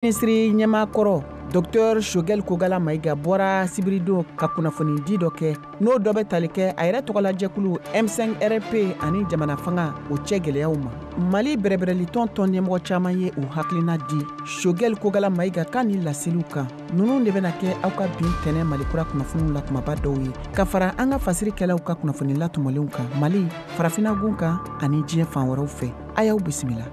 Minisiri ɲɛmaa kɔrɔ Dr Choguel Kokalla Maïga bɔra sibiridon ka kunnafonidi dɔ kɛ, n'o dɔ bɛ tali kɛ a yɛrɛ tɔgɔlajɛkulu M5 RFP ani jamana fanga o cɛ gɛlɛyaw ma. Mali bɛrɛbɛrɛlitɔn tɔn ɲɛmɔgɔ caman ye u hakilina di Choguel Kokalla Maïga ka nin laseliw kan. Ninnu de bɛna kɛ aw ka bin tɛnɛ Mali kura kunnafoniw la kumaba dɔw ye, ka fara an ka fasirikɛlaw ka kunnafoni latɔmɔlenw kan Mali, farafinna gun kan ani diɲɛ fan wɛrɛw fɛ. A y'aw bisimila.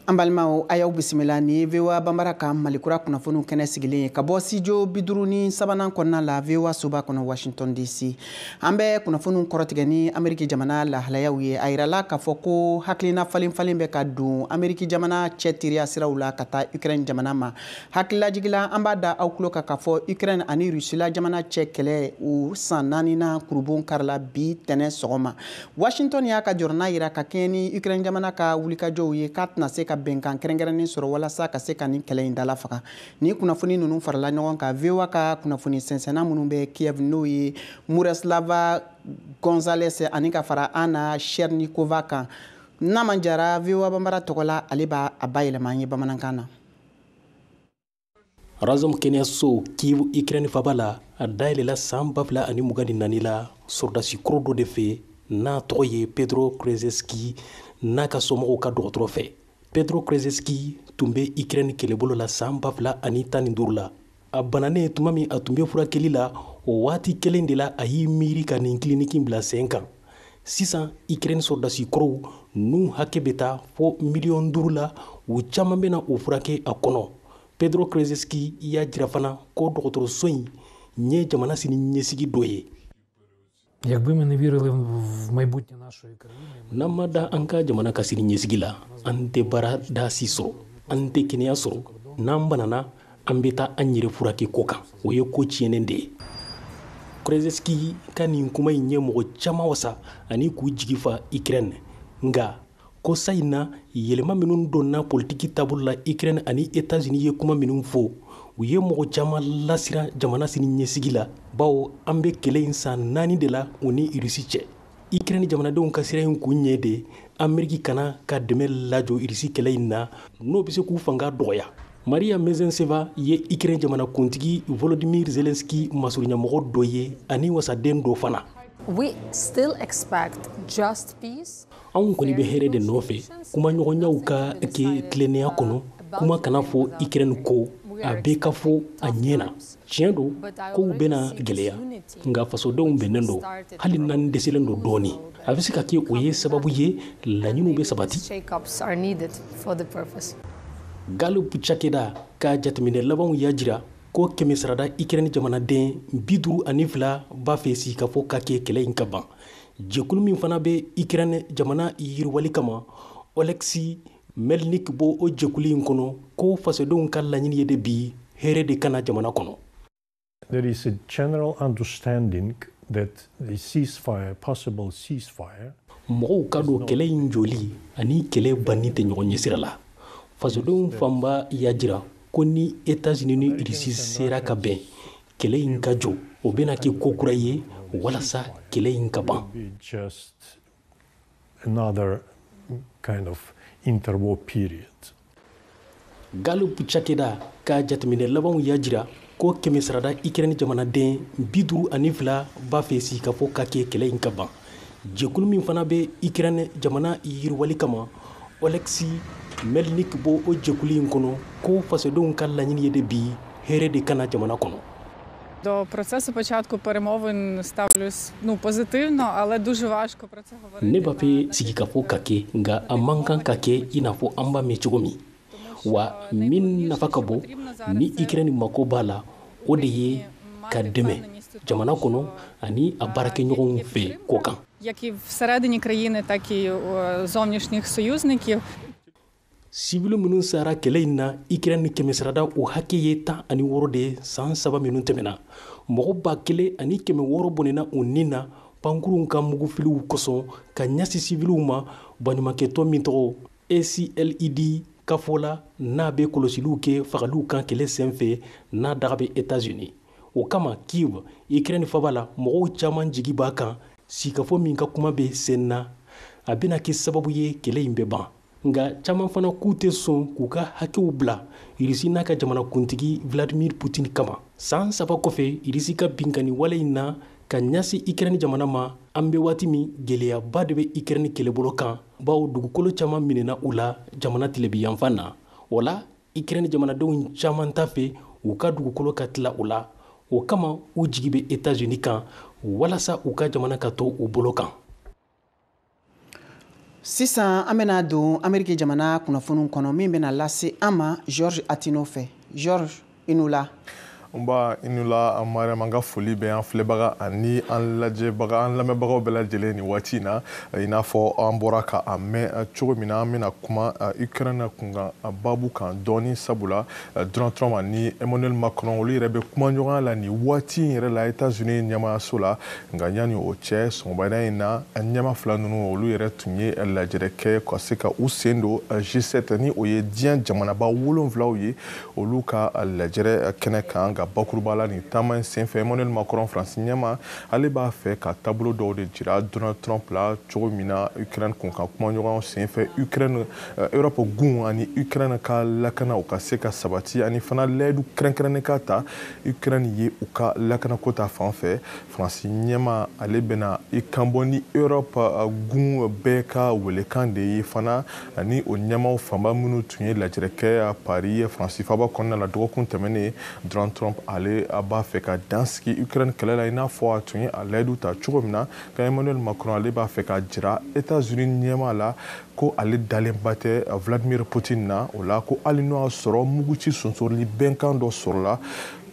An balimaw, a y'aw bisimila ni VOA Banbara ka Malikura kunnafoniw kɛnɛ sigilen ye ka bɔ studio 53nan kɔnɔna la, VOA soba kɔnɔ, Washington DC. An bɛ kunnafoniw kɔrɔtigɛ ni Ameriki jamana lahalayaw ye. A yirala k'a fɔ ko hakilina falen falen bɛ ka don Ameriki jamana cɛ teriya siraw la ka taa Ukraine jamana ma. Hakililajigila, an b'a da aw tulo kan k'a fɔ Ukraine ani Rusila jamana cɛ kɛlɛ, u san naaninan kurubon karila bi tɛnɛ sɔgɔma. Washington y'a ka jɔrɔna yira ka kɛɲɛ ni Ukraine jamana ka wulikajɔw ye k'a tɛna se ka bɛnkan kɛrɛnkɛrɛnnen sɔrɔ walasa ka se ka nin kɛlɛ in dala faga. Ni kunnafoni ninnu farala ɲɔgɔn kan, VOA ka kunnafoni sɛnsɛnna minnu bɛ Kiev, n'o ye Miroslava Gonzales ani ka fara Anna Chernikova kan, Naman Jara, VOA Banbara tɔgɔ la, ale b'a a bayɛlɛma an ye bamanankan na. Razom kɛnɛyaso Kiev, Ukraine faba la, a dayɛlɛla san 2024 la sɔrɔdasi kɔrɔ dɔ de fɛ, n'a tɔgɔ ye Pedro Krzeski, n'a ka somɔgɔw ka dɔgɔtɔrɔ fɛ. Pedro Krzeski tun bɛ Ukraine kɛlɛbolo la san 2015 la. A bananen tuma min a tun bɛ furakɛli la, o waati kelen de la a y'i miiri ka nin kiliniki bila sen kan. Sisan, Ukraine sɔrɔdasi kɔrɔw n'u hakɛ bɛ taa fo miliyɔn 5 la, u caman bɛna o furakɛ a kɔnɔ. Pedro Krzeski y'a jira fana ko dɔgɔtɔrɔso in ye jamana sini ɲɛsigi dɔ ye. Якби ми не вірили в майбутнє нашої країни, N'an ma da an ka jamana ka sini ɲɛsigi la, an tɛ baarada si sɔrɔ, an tɛ kɛnɛya sɔrɔ. N'an banana, an bɛ taa an yɛrɛ furakɛ ko kan, o ye ko tiɲɛnen de ye. Krzeski ka nin kuma in ye mɔgɔ caman wasa ani k'u jigi fa Ukraine. Nka ko sa in na, yɛlɛma minnu donna politiki taabolo la Ukraine ani États-Unis ye kuma minnu fɔ, u ye mɔgɔ caman lasiran jamana sini ɲɛsigi la, bawo an bɛ kɛlɛ in san 4 de la u ni Irisi cɛ. Ukraine jamanadenw ka sira in kun ɲɛ de Ameriki kana ka dɛmɛ lajɔ Irisi kɛlɛ in na, n'o bɛ se k'u fanga dɔgɔya. Maria Mezenseva ye Ukraine jamanakuntigi Volodymyr Zelensky masurunyamɔgɔ dɔ ye ani wasaden dɔ fana. We still expect just peace. Anw kɔni bɛ hɛrɛ de nɔfɛ, kumaɲɔgɔnyaw ka kɛ tilennenya kɔnɔ, kuma kana fɔ Ukraine ko, a bɛɛ ka fɔ a ɲɛ na. Tiɲɛ don, kow bɛna gɛlɛya, nka fasodenw bɛnnen don, hali n'an dɛsɛlen don dɔɔni. A bɛ se ka kɛ o ye sababu ye laɲiniw bɛ sabati. Shake-ups are needed for the purpose. Gallup cakɛda ka jateminɛ labanw y'a jira ko kɛmɛ sarada Ukraine jamanaden 52 b'a fɛ sigikafɔ ka kɛ, kɛlɛ in ka ban. Jɛkulu min fana bɛ Ukraine jamana yiriwali kama, Oleksi Melnik b'o o jɛkulu in kɔnɔ, ko fasodenw ka laɲini ye de bi hɛrɛ de kana jamana kɔnɔ. There is a general understanding that the ceasefire, possible ceasefire, Mɔgɔw ka don kɛlɛ in jɔli ani kɛlɛ banni tɛ ɲɔgɔn ɲɛsira la. Fasodenw fanba y'a jira ko ni États-Unis ni Irisi sera ka bɛn, kɛlɛ in ka jɔ, o bɛna kɛ ko kura ye walasa kɛlɛ in ka ban. be just another kind of interwar period. Gallup cakɛda ka jateminɛ labanw y'a jira ko kɛmɛ sarada Ukraine jamanaden 52 b'a fɛ sigikafɔ ka kɛ, kɛlɛ in ka ban. Jɛkulu min fana bɛ Ukraine jamana yiriwali kama, Oleksi Melnik b'o o jɛkulu in kɔnɔ, ko fasodenw ka laɲini ye de bi hɛrɛ de kana jamana kɔnɔ. До процесу початку перемовин ставлюсь, ну, позитивно, але дуже важко про це говорити. Ne b'a fɛ sigikafɔ ka kɛ, nka a man kan ka kɛ i n'a fɔ an b'a mɛn cogo min. Wa min nafa ka bon ni Ukraine mako b'a la, o de ye ka dɛmɛ jamana kɔnɔ ani a baarakɛɲɔgɔnw fɛ kɔ kan. Як і всередині країни, так і зовнішніх союзників. Sibili minnu sara kɛlɛ in na Ukraine, kɛmɛ sarada o hakɛ ye 16 de ye. San 3 minnu tɛmɛna, mɔgɔ 1600 bɔnɛna u nin na pankurunw ka mugufiliw kosɔn ka ɲɛsin sibiliw ma. Baɲumankɛtɔn min tɔgɔ ACLED ka fɔ la, n'a bɛ kɔlɔsiliw kɛ fagaliw kan kɛlɛ senfɛ, n'a daga bɛ États-Unis, o kama Kiev, Ukraine faba la, mɔgɔw caman jigi b'a kan sigikafɔ min ka kuma bɛ sen na, a bɛna kɛ sababu ye kɛlɛ in bɛ ban. Nka caman fana k'u tɛ sɔn k'u ka hakɛw bila Irisi n'a ka jamanakuntigi Vladimir Putin kama. San 3 kɔfɛ Irisi ka binkanni wale in na ka ɲɛsin Ukraine jamana ma, an bɛ waati min gɛlɛyaba de bɛ Ukraine kɛlɛbolo kan, bawo dugukolo caman minɛna u la jamana tilebinyanfan na. O la Ukraine jamanadenw caman t'a fɛ u ka dugukolo ka tila u la. O kama u jigi bɛ États-Unis kan walasa u ka jamana ka to u bolo kan. Sisan an bɛna don Ameriki jamana kunnafoniw kɔnɔ min bɛna lase an ma George Atino fɛ. George, i ni wula. Nba, i ni wula Mariam, an ka foli bɛ an filɛbaga ani an lajɛbaga, an lamɛnbagaw bɛɛ lajɛlen nin waati in na. I n'a fɔ an bɔra ka a mɛn cogo min na, an bɛna kuma Ukraine kunkan baabu kan dɔɔni, sabula Donald Trump ani Emmanuel Macron olu yɛrɛ bɛ kuma ɲɔgɔnya la nin waati in yɛrɛ la États-Unis ɲɛmaayaso la. Nka yanni o cɛ, sɔgɔmada in na ɲɛmaa fila ninnu olu yɛrɛ tun ye lajɛrɛ kɛ ka se ka u sen don G7 ni o ye diɲɛ jamanaba 7 ye, olu ka lajɛrɛ kɛnɛ kan. Nka bakuruba la nin taama in senfɛ, Emmanuel Macron Faransi ɲɛma ale b'a fɛ ka taabolo dɔw de jira Donald Trump la cogo min na Ukraine kunkan kumaɲɔgɔnw senfɛ, Ukraine Europe gun ani Ukraine ka lakana u ka se ka sabati, ani fana layidu kɛrɛnkɛrɛnnen ka ta Ukraine ye u ka lakanako ta fan fɛ. Faransi ɲɛma ale bɛna i kanbɔ ni Europe gun bɛɛ ka welekan de ye fana, ani o ɲɛmaw fanba minnu tun ye lajɛrɛ kɛ Paris Faransi faaba kɔnɔna la dɔgɔkun tɛmɛnen. Donald Trump ale b'a fɛ ka dan sigi Ukraine kɛlɛ la i n'a fɔ a tun ye a layidu ta cogo min na. Nka Emmanuel Macron ale b'a fɛ ka jira États-Unis ɲɛmaa la ko ale dalenba tɛ Vladimir Poutine na. O la ko hali n'o y'a sɔrɔ muguci sonsoroli bɛnkan dɔ sɔrɔla,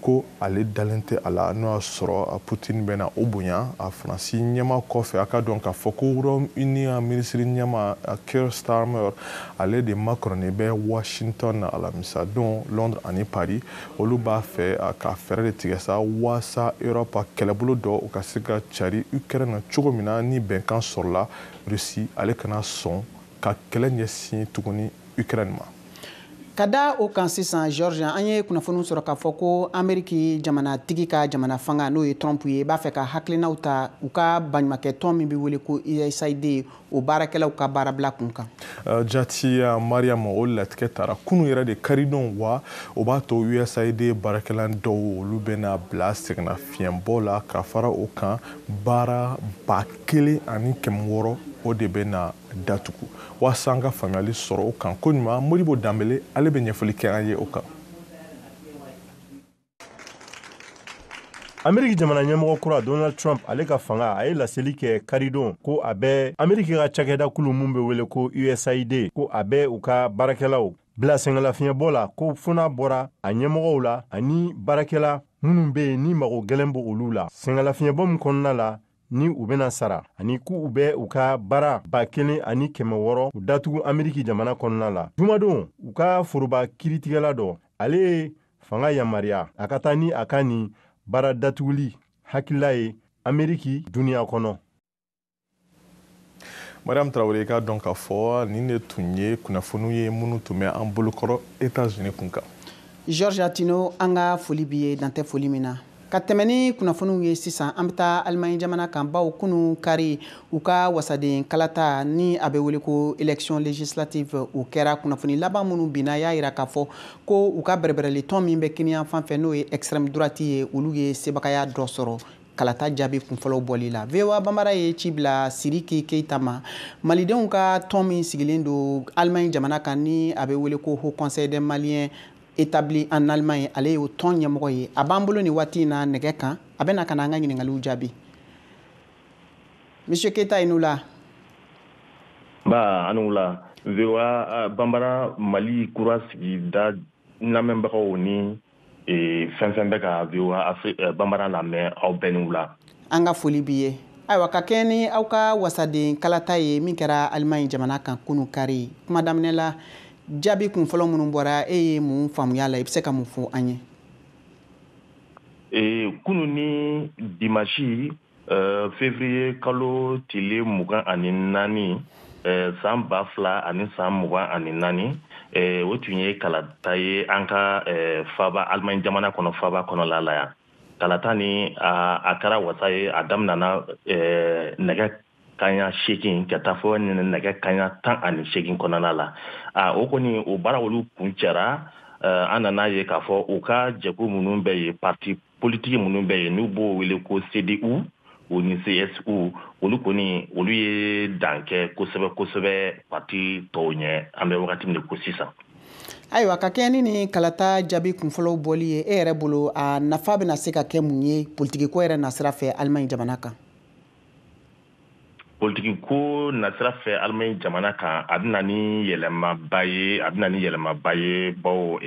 ko ale dalen tɛ a la n'o y'a sɔrɔ Poutine bɛna o bonya. A Faransi ɲɛmaa kɔfɛ, a ka dɔn k'a fɔ ko Royaume-Uni minisiri ɲɛmaa Keir Starmer ale de makɔrɔnen bɛ Washington alamisa don, Londres ani Paris. Olu b'a fɛ ka fɛɛrɛ de tigɛ sa walasa Europe kɛlɛbolo dɔ u ka se ka cari Ukraine cogo min na ni bɛnkan sɔrɔla, Russie ale kana sɔn ka kɛlɛ ɲɛsin tuguni Ukraine ma. Ka da o kan sisan George, an ye kunnafoniw sɔrɔ k'a fɔ ko Ameriki jamanatigi ka jamana fanga n'o ye Trump ye, b'a fɛ ka hakilinaw ta u ka baɲumankɛ tɔn min bɛ wele ko USAID, o baarakɛlaw ka baarabila kun kan. Jati Mariam, o latigɛ taara kunun yɛrɛ de karidon, wa o b'a to USAID baarakɛla dɔw olu bɛna bila sɛgɛnnafiɲɛbɔ la. Ka fara o kan, baara 1600 o de bɛna datugu. Walasa an ka faamuyali sɔrɔ o kan koɲuman, Modibo Danbele ale bɛ ɲɛfɔli kɛ an ye o kan. Ameriki jamana ɲɛmɔgɔ kura Donald Trump ale ka fanga a ye laseli kɛ karidon ko a bɛ Ameriki ka cakɛda kulu mun bɛ wele ko USAID, ko a bɛ u ka baarakɛlaw bila sɛgɛnlafiɲɛbɔ la, ko fo n'a bɔra a ɲɛmɔgɔw la ani baarakɛla minnu bɛ yen ni mago gɛlɛn b'o olu la, sɛgɛnlafiɲɛbɔ min kɔnɔna la ni u bɛna sara, ani k'u bɛ u ka baara 1600 u datugu Ameriki jamana kɔnɔna la. Jumadon, u ka foroba kiiritigɛla dɔ ale ye fanga yamaruya a ka taa ni a ka nin baara datuguli hakilila ye Ameriki duniya kɔnɔ. Mariam Traoré, k'a dɔn k'a fɔ nin de tun ye kunnafoniw ye minnu tun bɛ an bolokɔrɔ États-Unis kun kan. George Atino, an ka foli b'i ye dan tɛ foli min na. Ka tɛmɛ ni kunnafoniw ye sisan, an bɛ taa Alimaɲi jamana kan, bawo kunun kari u ka wasaden kalata ni a bɛ wele ko élection législative o kɛra. Kunnafoni laban minnu binna y'a jira k'a fɔ ko u ka bɛrɛbɛrɛli tɔn min bɛ kiniyan fan fɛ n'o ye extrême droite ye, olu ye sebagaya dɔ sɔrɔ kalata jaabi kunfɔlɔw bɔli la. VOA Bambara ye ci bila Sidiki Keita ma, malidenw ka tɔn min sigilen don Alimaɲi jamana kan ni a bɛ wele ko Haut Conseil des Maliens établi en Allemagne, ale y'o tɔn ɲɛmɔgɔ ye. A b'an bolo nin waati in na nɛgɛ kan, a bɛna ka na an ka ɲininkaliw jaabi. Monsieur Keita, i ni wula. Ba, a ni wula. VOA Bambara Mali kura sigida lamɛnbagaw ni fɛn fɛn bɛ ka VOA Bambara lamɛn, aw bɛɛ ni wula. An ka foli b'i ye. Ayiwa, ka kɛɲɛ ni aw ka wasaden kalata ye min kɛra Allemagne jamana kan kunun kari, kuma daminɛ la jaabi kun fɔlɔ minnu bɔra, e ye mun faamuya la, i bɛ se ka mun fɔ an ye? Kunun ni dimanche février kalo tile 24 san 2024, o tun ye kalata ye an ka faba Allemagne jamana kɔnɔ, faba kɔnɔla la yan. Kalata ni a kɛra wasa ye, a daminɛna nɛgɛ kanɲɛ 8 ka taa fɔ nɛgɛ kanɲɛ 18 kɔnɔna la. O kɔni o baara olu kuncɛra. An nana ye k'a fɔ u ka jɛkulu minnu bɛ yen, parti politique minnu bɛ yen, n'u b'o wele ko CDU o ni CSU, olu kɔni olu ye dan kɛ kosɛbɛ kosɛbɛ parti tɔw ɲɛ an bɛ wagati min ko sisan. Ayiwa, ka kɛɲɛ ni kalata jaabi kunfɔlɔw bɔli ye, e yɛrɛ bolo a nafa bɛna se ka kɛ mun ye politikiko yɛrɛ nasira fɛ Alimaɲi jamana kan? Politikiko nasira fɛ Alimaɲi jamana kan, a bɛna ni yɛlɛmaba ye, a bɛna ni yɛlɛmaba ye, bawo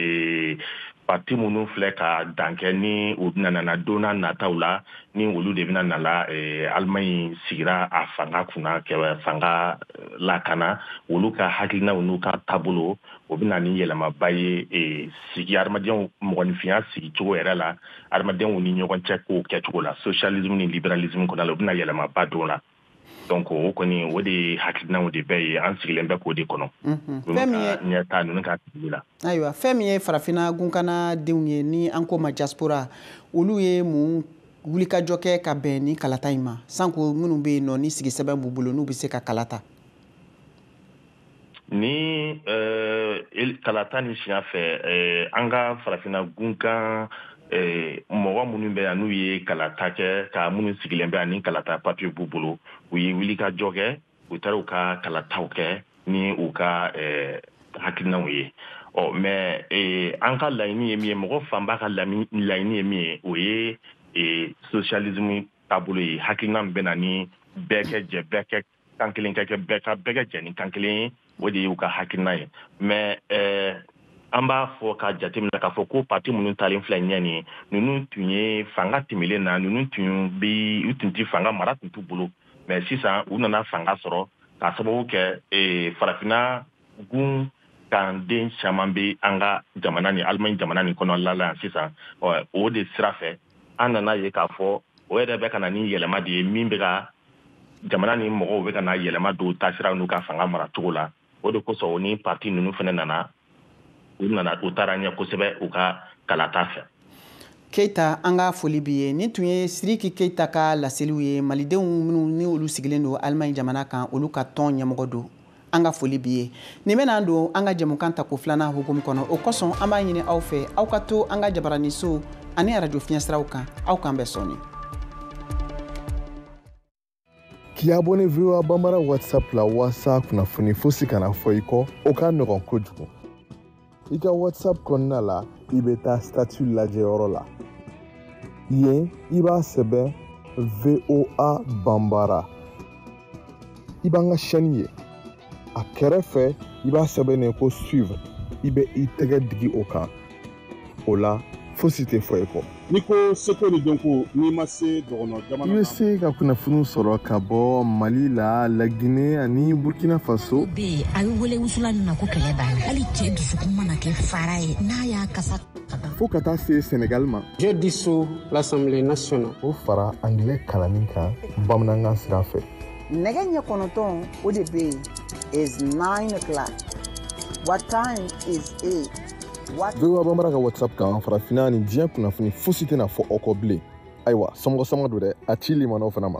parti minnu filɛ ka dan kɛ ni u bɛna nana don n'a nataw la, ni olu de bɛna nala Alimaɲi sigira a fanga kunna kɛ fanga lakana, olu ka hakilinaw n'u ka taabolo, o bɛna ni yɛlɛmaba ye sigi adamadenw mɔgɔninfinya sigicogo yɛrɛ la, adamadenw ni ɲɔgɔn cɛ kow kɛcogo la, socialisme ni libéralisme kɔnɔna la, o bɛna yɛlɛmaba don la. Donc o kɔni o de hakilinaw de bɛ ye, an sigilen bɛ k'o de kɔnɔ. Fɛn min ye ɲɛta ninnu ka sigi la. Ayiwa, fɛn min ye farafinna gunkana denw ye ni an ko ma diaspora, olu ye mun wulikajɔ kɛ ka bɛn ni kalata in ma, sanko minnu bɛ yen nɔ ni sigisɛbɛn b'u bolo n'u bɛ se ka kalata? Ni kalata ni siɲɛ fɛ, an ka farafinna gunkan mɔgɔ minnu bɛ yan n'u ye kalata kɛ, ka minnu sigilen bɛ yan ni kalata papiye b'u bolo, u ye wulikajɔ kɛ, u taara u ka kalataw kɛ ni u ka hakilinaw ye. Ɔ mais an ka laɲini ye min ye, mɔgɔ fanba ka laɲini ye min ye, o ye socialisme taabolo ye, hakilina min bɛ na ni bɛɛ kɛ jɛ, bɛɛ kɛ kan kelen kɛ, bɛɛ ka bɛɛ kɛ jɛ ni kan kelen ye, o de y'u ka hakilina ye. Mais an b'a fɔ ka jateminɛ k'a fɔ ko parti minnu talen filɛ ɲɛ nin ye, ninnu tun ye fanga tɛmɛlen na, ninnu tun bɛ, u tun tɛ fanga mara tun t'u bolo, mais sisan u nana fanga sɔrɔ k'a sababu kɛ farafinna gun kan den caman bɛ an ka jamana ni Alimaɲi jamana nin kɔnɔla la yan sisan. O de sira fɛ an nana ye k'a fɔ o yɛrɛ bɛ ka na ni yɛlɛma de ye min bɛ ka jamana ni mɔgɔw bɛ ka na yɛlɛma don taasira n'u ka fanga maracogo la. O de kosɔn o ni parti ninnu fana nana, u nana u taara ɲɛ kosɛbɛ u ka kalata fɛ. Keita, an ka foli b'i ye. Nin tun ye Sidiki Keita ka laseliw ye, malidenw minnu ni olu sigilen don Alimaɲi jamana kan, olu ka tɔn ɲɛmɔgɔ don. An ka foli b'i ye. Nin bɛna don an ka jɛmukan tako filanan hukumu kɔnɔ, o kosɔn an b'a ɲini aw fɛ aw ka to an ka jabaraniso ani arajo fiɲɛsiraw kan. Aw k'an bɛn sɔɔni. K'i abonné VOA Bambara WhatsApp la walasa kunnafoni fosi kana fɔ i kɔ, o ka nɔgɔn kojugu. I ka WhatsApp kɔnɔna la, i bɛ taa statut lajɛyɔrɔ la. Yen, i b'a sɛbɛn VOA Bambara. I b'an ka chaîne ye. A kɛrɛfɛ, i b'a sɛbɛn ko suivre. I bɛ i tɛgɛ digi o kan. O la, fosi tɛ fɔ i kɔ. N'i ko seko ni dɔnko, n'i ma se dɔgɔnɔ jamana I bɛ se ka kunnafoniw sɔrɔ ka bɔ Mali la, Laginɛ ani Burkina Faso. Bɛ yen, a bɛ wele wusulan min ma ko kɛlɛ b'a la. Hali cɛ dusukun mana kɛ fara ye, n'a y'a kasa fo ka taa se Senegal ma. Je dissous l'Assemblée nationale. O fara anglais kalanni kan bamanankan sira fɛ. Nɛgɛ ɲɛ 9 o de bɛ yen is 9 o'clock. What time is it? VOA Bambara ka WhatsApp kan, farafinna ni diɲɛ kunnafoni fosi tɛna fɔ aw kɔ bilen. Ayiwa, somɔgɔ sama don dɛ, a ci limanaw fana ma.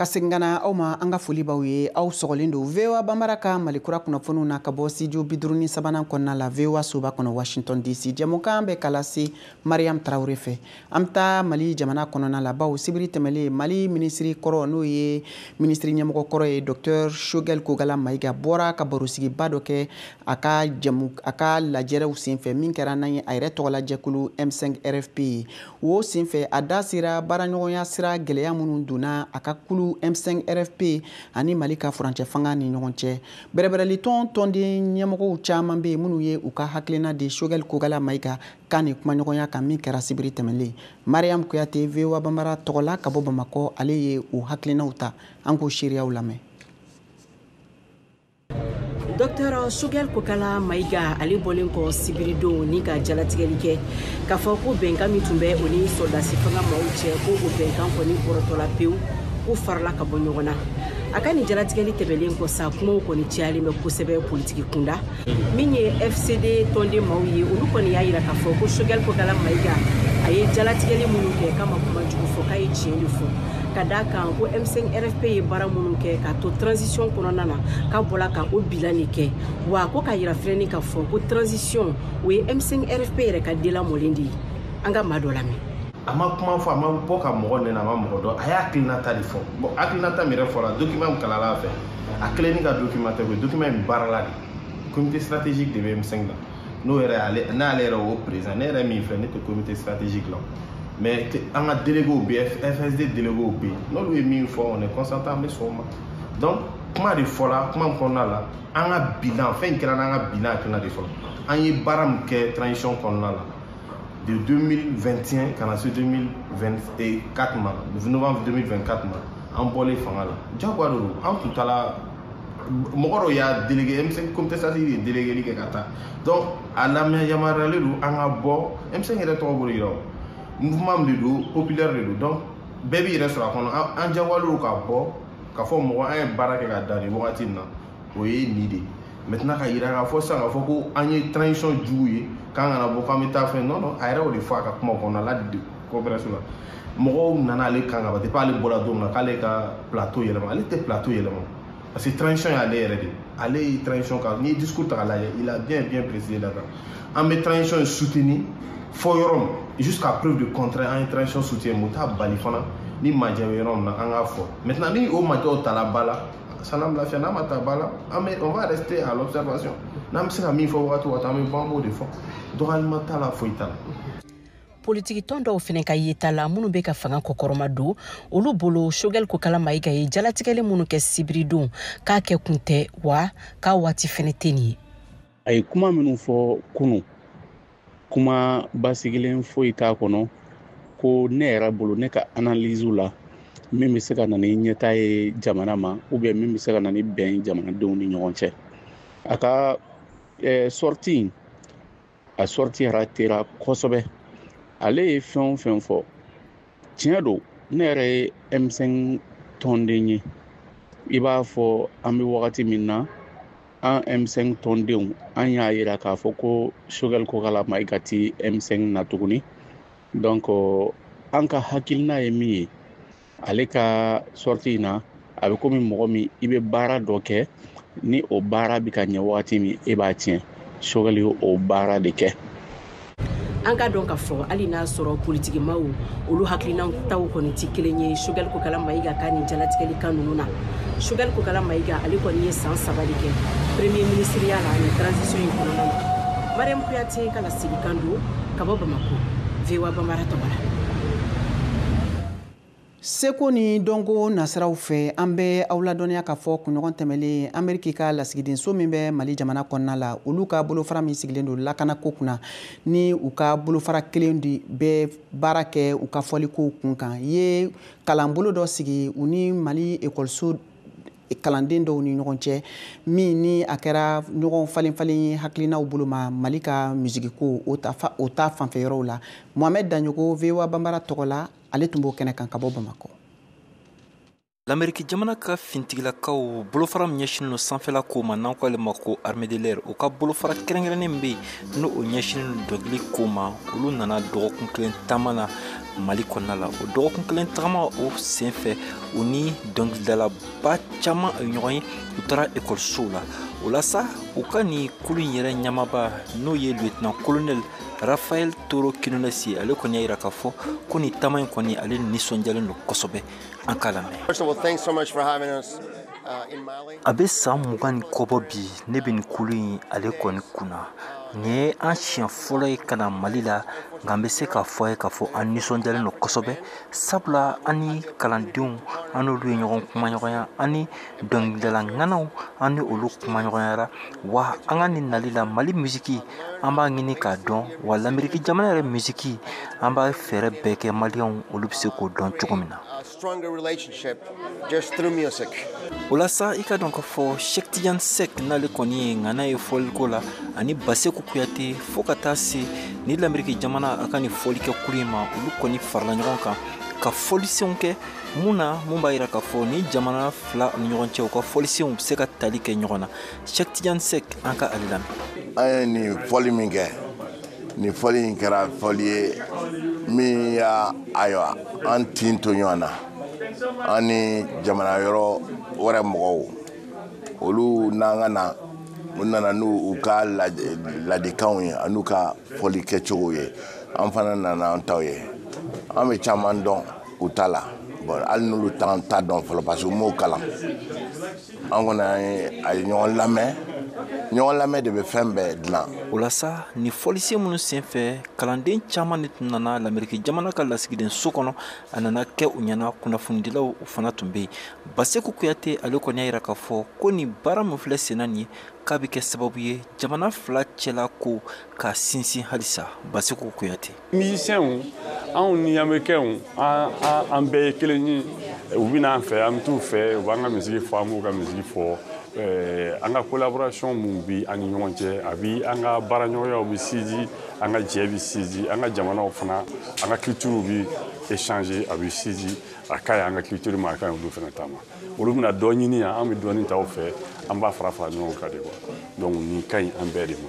Ka segin ka na aw ma, an ka foli b'aw ye, aw sɔgɔlen don VOA Bambara ka Malikura kunnafoniw na ka bɔ studio 53nan kɔnɔna la, VOA soba kɔnɔ Washington DC. Jɛmukan bɛ ka lase Mariam Traoré fɛ. An bɛ taa Mali jamana kɔnɔna la, bawo sibiri tɛmɛlen Mali minisiri kɔrɔ, n'o ye minisiri ɲɛmɔgɔ kɔrɔ ye, Docteur Choguel Kokalla Maïga, bɔra ka barosigiba dɔ kɛ a ka jamu a ka lajɛrɛw senfɛ min kɛra n'an ye a yɛrɛ tɔgɔla jɛkulu M5 RFP ye. O senfɛ a da sera baaraɲɔgɔnya sira gɛlɛya minnu donna a ka kulu M5 RFP ani Mali ka furancɛ fanga ni ɲɔgɔn cɛ. Bɛrɛbɛrɛlitɔn tɔnden ɲɛmɔgɔw caman bɛ yen minnu ye u ka hakilina di Choguel Kokalla Maïga kan ni kumaɲɔgɔnya kan min kɛra sibiri tɛmɛlen. Mariam Kuyate, VOA Bambara tɔgɔ la ka bɔ Bamakɔ, ale ye u hakilinaw ta, an k'o seereyaw lamɛn. Docteur Choguel Kokalla Maïga ale bɔlen kɔ sibiridon ni ka jalatigɛli kɛ k'a fɔ ko bɛnkan min tun bɛ o ni sɔrɔdasi fanga maaw cɛ, ko o bɛnkan kɔni bɔrɔtɔla pewu, ko farala ka bɔ ɲɔgɔn na. A ka nin jalatigɛli tɛmɛlen kɔ sa, kumaw kɔni cayalen bɛ kosɛbɛ politiki kunda. Min ye FCD tɔnden maaw ye, olu kɔni y'a yira k'a fɔ ko Choguel Kokalla Maïga a ye jalatigɛli minnu kɛ k'a ma kuma jugu fɔ, k'a ye tiɲɛ de fɔ. Ka d'a kan ko M5 RFP ye baara minnu kɛ k'a to transition kɔnɔna na, k'a bɔla ka o bilan de kɛ. Wa ko k'a yira filɛni k'a fɔ ko transition o ye M5 RFP yɛrɛ ka delamɔlen de ye. An ka maa dɔ lamɛn. A ma kuma fɔ, a ma bɔ ka mɔgɔ nɛnɛ, a ma mɔgɔ dɔn, a y'a hakilinata de fɔ. Bon, hakilinata min yɛrɛ fɔra, document min kalanla a fɛ, a kelen ni ka document tɛ koyi, document in baarala de. Comité stratégique de bɛ M5 la, n'o yɛrɛ ale n'ale yɛrɛ o président, ne yɛrɛ min filɛ, ne tɛ comité stratégique la, mais an ka délégués bɛ yen, FSD délégués bɛ yen, n'olu ye min fɔ, on est consentant, an bɛ sɔn o ma. Donc kuma de fɔla, kuma min kɔnɔna la, an ka bilan, fɛn in kɛra n'an ka bilan hakilina de fɔlɔ. An ye baara min kɛ transition kɔnɔna la de 2021 ka na se 2024 ma, novembre 2024 ma, an bɔlen fanga la, jagoya de don. An tun taara, mɔgɔ dɔw y'a délégué, M5 comité stratégique ye délégué kɛ ka taa. Donc a lamɛn yamaruyalen don an ka bɔ. M5 yɛrɛ tɔgɔ b'o de yira, o mouvement min de don, populaire de don, donc bɛɛ b'i yɛrɛ sɔrɔ a kɔnɔ. An jagoyalen don ka bɔ k'a fɔ mɔgɔ an ye baara kɛ ka dan nin wagati in na, o ye nin de ye. Maintenant ka yira k'a fɔ sisan k'a fɔ ko an ye transition jugu ye, k'an kana bɔ, k'an bɛ taa fɛn, non non, a yɛrɛ y'o de fɔ a ka kuma kɔnɔna la conférence la. Mɔgɔw nana ale kan ka ban depuis ale bɔra don min na k'ale ka plateau yɛlɛma, ale tɛ plateau yɛlɛma parce que transition y'ale yɛrɛ de, ale ye transition kan. N'i ye discours ta k'a lajɛ, il a bien bien précisé là-bas, an bɛ transition soutenir fɔ yɔrɔ min jusqu'à preuve de contraire, an ye transition soutien, mun t'a bali fana ni majɛ bɛ yɔrɔ min na, an k'a fɔ. Maintenant ni o majɛw tala ba la, san'an lafiya, n'a ma ta ba la, an bɛ, on va rester à l'observation. N'an bɛ se ka min fɔ wagati o wagati, an bɛ bɔ, an b'o de fɔ, dɔgɔyalima t'a la, foyi t'a la. Politiki tɔn dɔw fɛnɛ ka yeta la, minnu bɛ ka fanga kɔkɔrɔma don, olu bolo Choguel Kokalla Maïga ye jalatigɛli minnu kɛ sibiridon, k'a kɛ kun tɛ, wa k'a waati fɛnɛ tɛ nin ye. A ye kuma minnu fɔ kunun, kuma basigilen foyi t'a kɔnɔ ko ne yɛrɛ bolo, ne ka analyse la, min bɛ se ka na ni ɲɛta ye jamana ma, ou bien min bɛ se ka na ni bɛn jamanadenw ni ɲɔgɔn cɛ. A ka sortie, a sortie ratera kosɛbɛ. Ale ye fɛn o fɛn fɔ, tiɲɛ don, ne yɛrɛ ye M5 tɔnden ye. I b'a fɔ an bɛ wagati min na, an M5 tɔndenw, an y'a yira k'a fɔ ko Choguel Kokalla Maïga ti M5 na tuguni. Donc an ka hakilina ye min ye, ale ka sortie in na, a bɛ komi mɔgɔ min i bɛ baara dɔ kɛ, ni o baara bɛ ka ɲɛ wagati min, e b'a tiɲɛ. Choguel ye o baara de kɛ. An ka dɔn k'a fɔ hali n'a sɔrɔ politikimaw olu hakilina taw kɔni ti kelen ye Choguel Kokalla Maïga ka nin jalatigɛli kan ninnu na. Choguel Kokalla Maïga, ale kɔni ye san 3 de kɛ premier ministre ya la nin transition in kɔnɔna na. Mariam Kuyate ka laselikan don ka bɔ Bamako, VOA Bambara tɔgɔ la. Seko ni dɔnko nasiraw fɛ, an bɛ aw ladɔnniya k'a fɔ kunɲɔgɔn tɛmɛlen, Ameriki ka lasigidenso min bɛ Mali jamana kɔnɔna la, olu ka bolofara min sigilen don lakanako kunna, ni u ka bolofara kelen de bɛ baara kɛ u ka fɔlikow kun kan, ye kalanbolo dɔ sigi u ni Mali ekɔliso kalanden dɔw ni ɲɔgɔn cɛ, min ni a kɛra ɲɔgɔn falen falen ye hakilinaw bolo ma Mali ka musikiko o ta fanfɛ yɔrɔw la. Mohamed Dagnoko, VOA Bambara tɔgɔ la, ale tun b'o kɛnɛ kan ka bɔ Bamakɔ. L'Amérique jamana ka fintigilakaw bolofara min ɲɛsinnen don sanfɛla ko ma, n'an ko ale ma ko armée de l'air, u ka bolofara kɛrɛnkɛrɛnnen bɛ yen n'o o ɲɛsinnen don dɔnkili ko ma, olu nana dɔgɔkun kelen taama na Mali kɔnɔna la. O dɔgɔkun kelen tagama o senfɛ, u ni dɔnkilidalaba caman ye ɲɔgɔn ye, u taara ekɔlisow la. O la sa, u ka nin kulu in yɛrɛ ɲɛmaaba, n'o ye lieutenant colonel Raphaël Toro Quinones ye, ale kɔni y'a yira k'a fɔ ko nin taama in kɔni, ale nisɔndiyalen don kosɛbɛ. An k'a lamɛn. A bɛ san 20 ni kɔ bɔ bi, ne bɛ nin kulu in ale kɔni kunna. Nin ye an siɲɛ fɔlɔ ye ka na Mali la, nka n bɛ se k'a fɔ a ye k'a fɔ an nisɔndiyalen don kosɛbɛ, sabula an ni kalandenw, an n'olu ye ɲɔgɔn kumaɲɔgɔnya, an ni dɔnkilidala ŋanaw, an ni olu kumaɲɔgɔnyara. Wa an ka nin nali la, Mali misiki an b'a ɲini k'a dɔn, wa l'Amérique jamana yɛrɛ misiki an b'a fɛɛrɛ bɛɛ kɛ maliyɛnw olu bɛ se k'o dɔn cogo min na. O la sa, i ka dɔn k'a fɔ Cheikh Tidiane Seck n'ale kɔni ye ŋana ye fɔliko la, ani Baseku Kuyate, fo ka taa se ni l'Amérique jamana a ka nin fɔlikɛ kulu in ma, olu kɔni farala ɲɔgɔn kan ka fɔlisenw kɛ mun na, mun b'a yira k'a fɔ ni jamana fila ni ɲɔgɔn cɛ, u ka fɔlisenw bɛ se ka tali kɛ ɲɔgɔn na. Cheikh Tidiane Seck, an ka ale lamɛn. An ye nin fɔli min kɛ, nin fɔli in kɛra fɔli ye min y'a, ayiwa, an tin to ɲɔgɔn na. An ni jamana yɔrɔ wɛrɛ mɔgɔw, olu n'an ka na, u nana n'u ka ladikanw ye an'u ka fɔli kɛcogo ye. An fana nana an taw ye. An bɛ caman dɔn u ta la. Bon, hali n'olu t'an ta dɔn fɔlɔ parce que u m'o kalan. An kɔni an ye a ye ɲɔgɔn lamɛn. Ɲɔgɔn lamɛn de bɛ fɛn bɛɛ dilan. O la sa, nin fɔlisen minnu senfɛ, kalanden caman de tun nana Lameriki jamana ka lasigiden so kɔnɔ. A nana kɛ u ɲɛna, kunnafonidilaw o fana tun bɛ yen. Baseku Kuyate, ale kɔni y'a yira k'a fɔ ko nin baara min filɛ senna nin ye, k'a bɛ kɛ sababu ye jamana fila cɛla ko ka sinsin halisa. Baseku Kuyate. Musiciens, anw ni américains, an bɛɛ ye kelen ye. U bɛ n'an fɛ, an bɛ t'u fɛ, u b'an ka musique fɔ, an b'u ka musique fɔ. An ka collaboration mun bi an ni ɲɔgɔn cɛ, a bi an ka baaraɲɔgɔnyaw bɛ sinsin, an ka jɛ bɛ sinsin, an ka jamanaw fana, an ka culture bi échanger, a bɛ sinsin. A ka ɲi an ka culture ma, a ka ɲi olu fana ta ma. Olu bɛna dɔ ɲini yan, an bɛ dɔɔni ta u fɛ, an b'a fara fara ɲɔgɔn kan de quoi. Donc nin ka ɲi an bɛɛ de ma.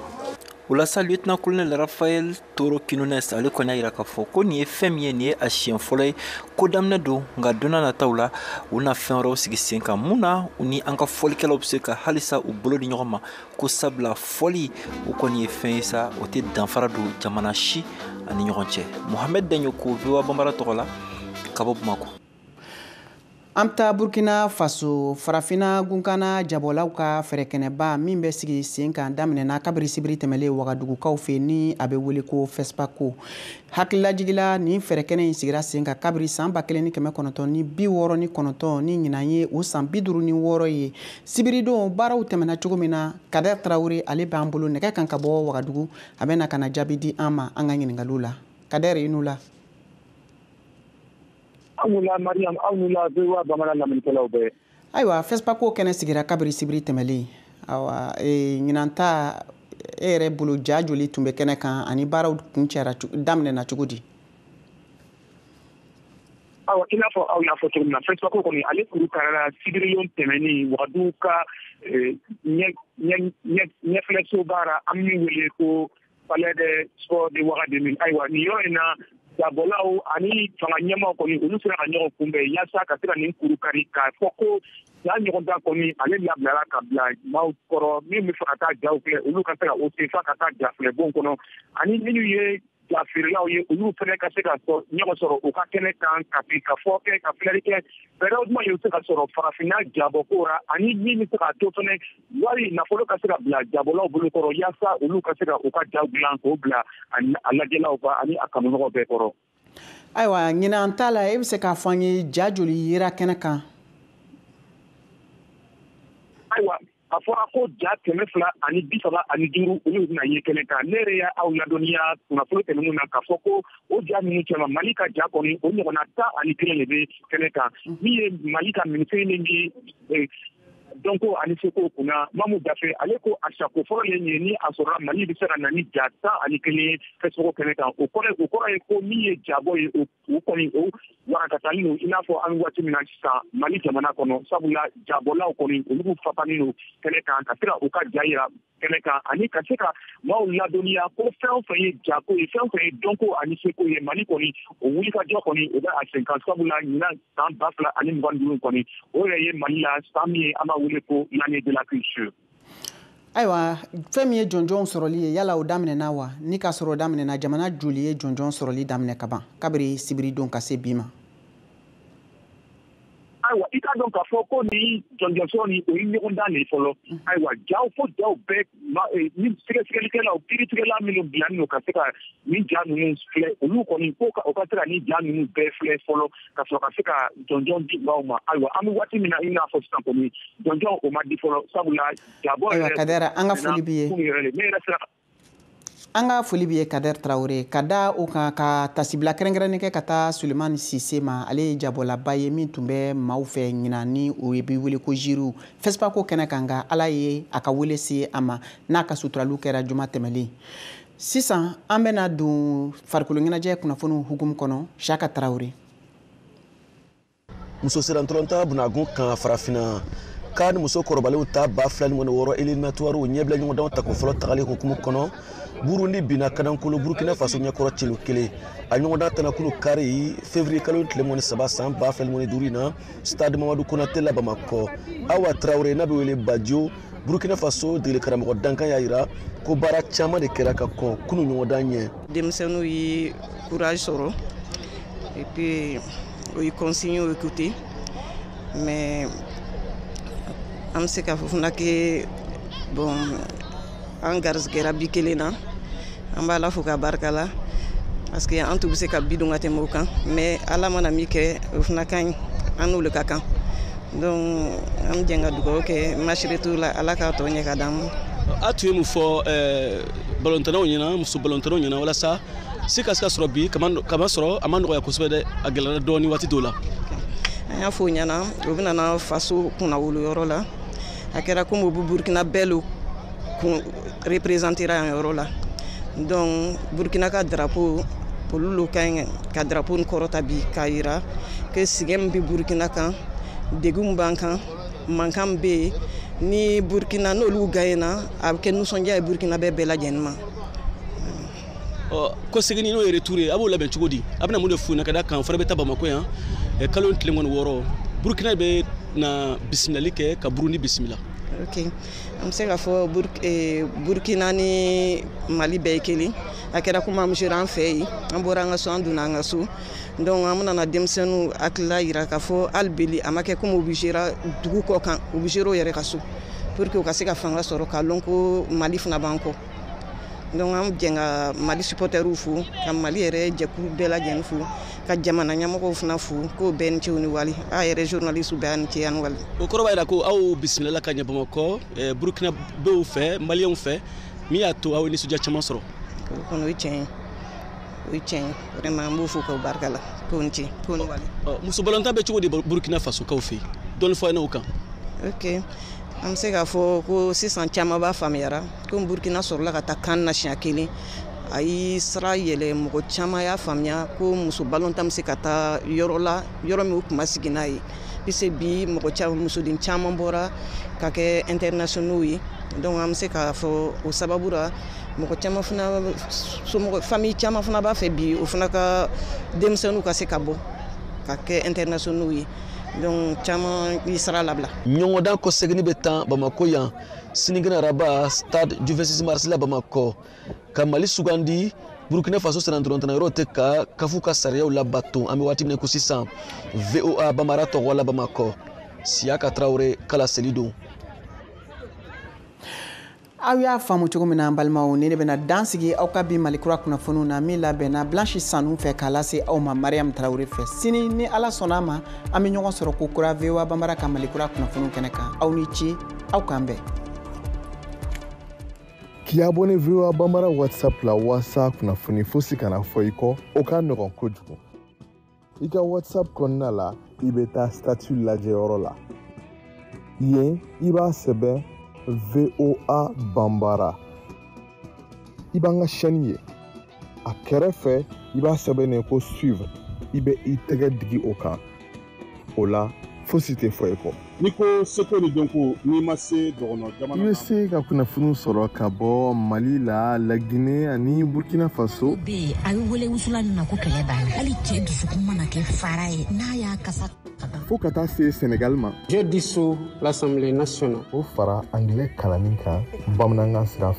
O la sa, lieutenant colonel Rafael Toro Quinones, ale kɔni y'a yira k'a fɔ ko nin ye fɛn min ye, nin ye a siɲɛ fɔlɔ ye, ko daminɛ don, nka don n'a nataw la, u na fɛn wɛrɛw sigi sen kan mun na u ni an ka fɔlikɛlaw bɛ se ka halisa u bolo di ɲɔgɔn ma, ko sabula fɔli o kɔni ye fɛn ye sa, o tɛ danfara don jamana si ani ɲɔgɔn cɛ. Mohamed Dagnoko, VOA Bambara tɔgɔ la, ka bɔ Bamakɔ. An bɛ taa Burkina Faso, farafinna gunkana jabɔlaw ka fɛɛrɛkɛnɛba min bɛ sigi sen kan daminɛna kabiri sibiri tɛmɛlen Wagadugukaw fɛ, ni a bɛ wele ko FESPACO. Hakililajigila, nin fɛɛrɛkɛnɛ in sigira sen kan kabiri san 1969, ni ɲinan ye o san 56 ye. Sibiridon baaraw tɛmɛna cogo min na, Kader Traoré, ale b'an bolo nɛgɛ kan ka bɔ Wagadugu, a bɛ na ka na jaabi di an ma an ka ɲininkaliw la. Kader, i n'u la. Aw la Mariam, aw la VOA Bamanan lamɛnnikɛlaw bɛɛ. Ayiwa, FESPACO kɛnɛ sigira kabiri sibiri tɛmɛlen. Ayiwa, ɲinan ta, e yɛrɛ bolo, ja joli tun bɛ kɛnɛ kan ani baaraw kuncɛra daminɛna cogo di? Ayiwa, i n'a fɔ aw y'a fɔ cogo min na, FESPACO kɔni ale kuru karila sibirilon tɛmɛnen Wagadugu ka ɲɛfilɛso baara, an min wele ko Palais des Sports de Ouagadougou. Ayiwa, nin yɔrɔ in na, jabɔlaw ani fanga ɲɛmaaw kɔni, olu sera ka ɲɔgɔn kunbɛn yaasa ka se ka nin kuru kari, k'a fɔ ko ja ɲɔgɔndan kɔni ale labilara ka bila maaw kɔrɔ. Min bɛ fɛ ka taa jaw filɛ, olu ka se ka o se f'a ka taa ja filɛ bon kɔnɔ, ani minnu ye ja feerelaw ye, olu fana ka se ka ɲɔgɔn sɔrɔ u ka kɛnɛ kan, ka ka fɔ kɛ, ka filɛli kɛ, fɛɛrɛw jumɛn ye u bɛ se ka sɔrɔ farafinna jabɔko ra, ani min bɛ se k'a to fana wari nafolo ka se ka bila jabɔlaw bolo kɔrɔ, yaasa olu ka se ka u ka jaw dilan k'o bila a lajɛlaw ka ani a kanumɔgɔw bɛɛ kɔrɔ. Ayiwa, ɲinan ta la, e bɛ se k'a fɔ an ye ja joli yera kɛnɛ kan? Ayiwa, a fɔra ko ja 235, olu bɛna ye kɛnɛ kan. Ne yɛrɛ y'aw ladɔnniya kunnafoni tɛmɛnenw na k'a fɔ ko o ja ninnu cɛma, Mali ka ja kɔni o ɲɔgɔnna 11 de bɛ kɛnɛ kan. Min ye Mali ka minisiri min bɛ dɔnko ani seko kunna, Mamu Dafe, ale ko a sako fɔlɔ ye nin ye, ni a sɔrɔla Mali bɛ se ka na ni ja 11 ye FESPACO kɛnɛ kan. O kɔrɔ ye ko min ye jabɔ ye, o kɔni o warakatalen don i n'a fɔ an bɛ waati min na sisan Mali jamana kɔnɔ, sabula jabɔlaw kɔni olu fapannen don kɛnɛ kan ka se ka u ka ja yira kɛnɛ kan, ani ka se ka maaw ladɔnniya ko fɛn o fɛn ye jako ye, fɛn o fɛn ye dɔnko ani seko ye, Mali kɔni o wulikajɔ kɔni o bɛ a sen kan, sabula ɲinan san 2025 kɔni o yɛrɛ ye Mali la san min ye an b'a wele ko l'année de la culture. Ayiwa, fɛn min ye jɔnjɔnw sɔrɔli ye, yala o daminɛna wa? Ni k'a sɔrɔ o daminɛna, jamana joli ye jɔnjɔn sɔrɔli daminɛ ka ban kabiri sibiridon ka se bi ma? Ayiwa, i k'a dɔn k'a fɔ ko ni jɔnjɔn sɔrɔ ni o ye ɲɔgɔndan de ye fɔlɔ. Ayiwa, jaw fo jaw bɛɛ ni sɛgɛsɛgɛlikɛlaw, kiiritigɛla minnu bilannen don ka se ka nin ja ninnu filɛ, olu kɔni ko o ka se ka nin ja ninnu bɛɛ filɛ fɔlɔ ka sɔrɔ ka se ka jɔnjɔn di maaw ma. Ayiwa, an bɛ waati min na i n'a fɔ sisan kɔni jɔnjɔn o ma di fɔlɔ, sabula jabɔ yɛrɛ. Ayiwa, Kader, an ka foli b'i ye. Ne yɛrɛ sera. An ka foli b'i ye Kader Traoré. Ka da o kan, ka tasibila kɛrɛnkɛrɛnnen kɛ ka taa Sulemani Sise ma, ale ye jabɔlaba ye min tun bɛ maaw fɛ ɲinan, ni o ye bi wele ko jiriw FESPACO kɛnɛ kan, nka Ala ye a ka wele se a ma n'a ka suturaliw kɛra juma tɛmɛlen. Sisan an bɛna don farikolo ɲɛnajɛ kunnafoniw hukumu kɔnɔ. Saka Traoré. Muso sirantɔlɔntan bunagun kan farafinna CAN muso kɔrɔbalenw ta 2026 éliminatoire ɲɛbila ɲɔgɔndanw tako fɔlɔ tagali hukumu kɔnɔ. Burundi binna kanankolo Burkina Faso ɲɛkɔrɔ celu kelen. A ɲɔgɔndan tana kunu kari février kalo tile 23 san 2025 na stade Mamadu Konate la Bamakɔ. Awa Traoré n'a bɛ wele Badio, Burkina Faso degeli karamɔgɔ dankan y'a yira ko baara caman de kɛra ka kɔn kunu ɲɔgɔndan ɲɛ. Denmisɛnninw ye courage sɔrɔ et puis u ye consigne écouter, mais an bɛ se k'a fɔ fana que bon, an garisɛgɛra bi kelen na, an b'a la fo ka barika la, parce que an tun bɛ se ka bi don ka tɛmɛ o kan, mais Ala mana min kɛ o fana ka ɲi, an n'olu ka kan. Donc an bɛ jɛ ka dugawu kɛ match retour la, Ala k'a tɔ ɲɛ ka d'an ma. A tun ye mun fɔ balontannaw ɲɛna, muso balontannaw ɲɛna, walasa se ka se ka sɔrɔ bi kama sɔrɔ a ma nɔgɔya kosɛbɛ dɛ, a gɛlɛyara dɔɔni waati dɔw la? An y'a fɔ o ɲɛna, u bɛna na faso kunnawolo yɔrɔ la, a kɛra komi u bɛ Burukina bɛɛ lo kun représentera yan yɔrɔ la. Donc Burukina ka drapeau, olu lo ka ɲi ka drapeau nin kɔrɔta bi k'a yira que sɛgɛn min bɛ Burukina kan, degun min b'an kan, mankan min bɛ yen ni Burukina n'olu gagnera, a bɛ kɛ nisɔndiya ye Burukina bɛɛ lajɛlen ma. Ɔ, ko seginni n'o ye retour ye, a b'o labɛn cogo di? A bɛna mun de f'u ɲɛna ka da kan o fana bɛ taa Bamakɔ yan kalo tile 26, Burukina bɛ na bisimilali kɛ ka Burundi bisimila? Ok, an bɛ se k'a fɔ Burukina ni Mali bɛɛ ye kelen. A kɛra komi an sera an fɛ yen, an bɔra an ka so, an donna an ka so. Donc an bɛna na denmisɛnninw hakilila yira k'a fɔ hali beli a ma kɛ komi u bɛ sera dugu kɔ kan, u bɛ sera u yɛrɛ ka so, pour que u ka se ka fanga sɔrɔ k'a lɔn ko Mali fana b'an kɔ. Donc an jɛ ka Mali supporteriw fo, ka Mali yɛrɛ jɛkulu bɛɛ lajɛlen fo, ka jamana ɲɛmɔgɔw fana fo k'o bɛɛ ni ce ni wali, a yɛrɛ journaliste bɛɛ ni ce ani wali. O kɔrɔ b'a jira ko aw bisimilala ka ɲɛ Bamakɔ Burukina bew fɛ, Maliyɛnw fɛ, min y'a to aw ye nisɔndiya caman sɔrɔ. O kɔni, o ye tiɲɛ ye, o ye tiɲɛ ye vraiment. An b'o fo k'o barika la, k'o ni ce, k'o ni wali. Muso balontan bɛ cogo di Burukina Fasokaw fɛ yen? Dɔɔni fɔ an ɲɛna o kan. Ok, an bɛ se k'a fɔ ko sisan caman b'a faamuyara ko Burukina sɔrɔla ka taa CAN na siɲɛ kelen, a ye sira yɛlɛ, mɔgɔ caman y'a faamuya ko muso balontan bɛ se ka taa yɔrɔ la, yɔrɔ min u tun ma sigi n'a ye, puisque bi mɔgɔ caman, musoden caman bɔra ka kɛ internationaux ye. Donc an bɛ se k'a fɔ o sababu la, mɔgɔ caman fana, somɔgɔ, famille caman fana b'a fɛ bi o fana ka denmisɛnninw ka se ka bɔ ka kɛ internationaux ye. Donc caman y'i sira labila. Ɲɔgɔndan kɔseginni bɛ tan Bamakɔ yan sinikɛnɛ araba, stade du 26 mars la Bamakɔ, ka Mali sugandi Burukina Faso sennantolatan yɔrɔ tɛ ka kafu ka sariyaw labato an bɛ waati min ko sisan. VOA Bamara tɔgɔ la Bamakɔ, Siyaka Tarawele kala seli don. Aw y'a faamu cogo min na, an balimaw, ni ne bɛna dan sigi aw ka bi Malikura kunnafoniw na min labɛnna Blanche Sanu fɛ k'a lase aw ma Mariam Tarawele fɛ. Sini ni Ala sɔnna a ma, an bɛ ɲɔgɔn sɔrɔ ko kura VOA Bambara ka Malikura kunnafoniw kɛnɛ kan. Aw ni ce, aw k'an bɛn. K'i abonné VOA Bambara WhatsApp la walasa kunnafoni fosi kana fɔ i kɔ, o ka nɔgɔn kojugu. I ka WhatsApp kɔnɔna la, i bɛ taa statut lajɛyɔrɔ la yen, i b'a sɛbɛn VOA Bambara, i b'an ka chaîne ye. A kɛrɛfɛ, i b'a sɛbɛn ko suivre, i bɛ i tɛgɛ digi o kan. O la fosi tɛ fɔ i kɔ. N'i ko seko ni dɔnko, n'i ma se dɔgɔnɔ jamana I bɛ se ka kunnafoniw sɔrɔ ka bɔ Mali la, Laginɛ ani Burkina Faso. Bɛ yen, a bɛ wele wusulan nin na ko kɛlɛ b'a la. Hali cɛ dusukun mana kɛ fara ye, n'a y'a kasa. Fo ka taa se Senegal ma. J'ai dissous l'Assemblée nationale. O fara angilɛ kalanni kan bamanankan sira fɛ.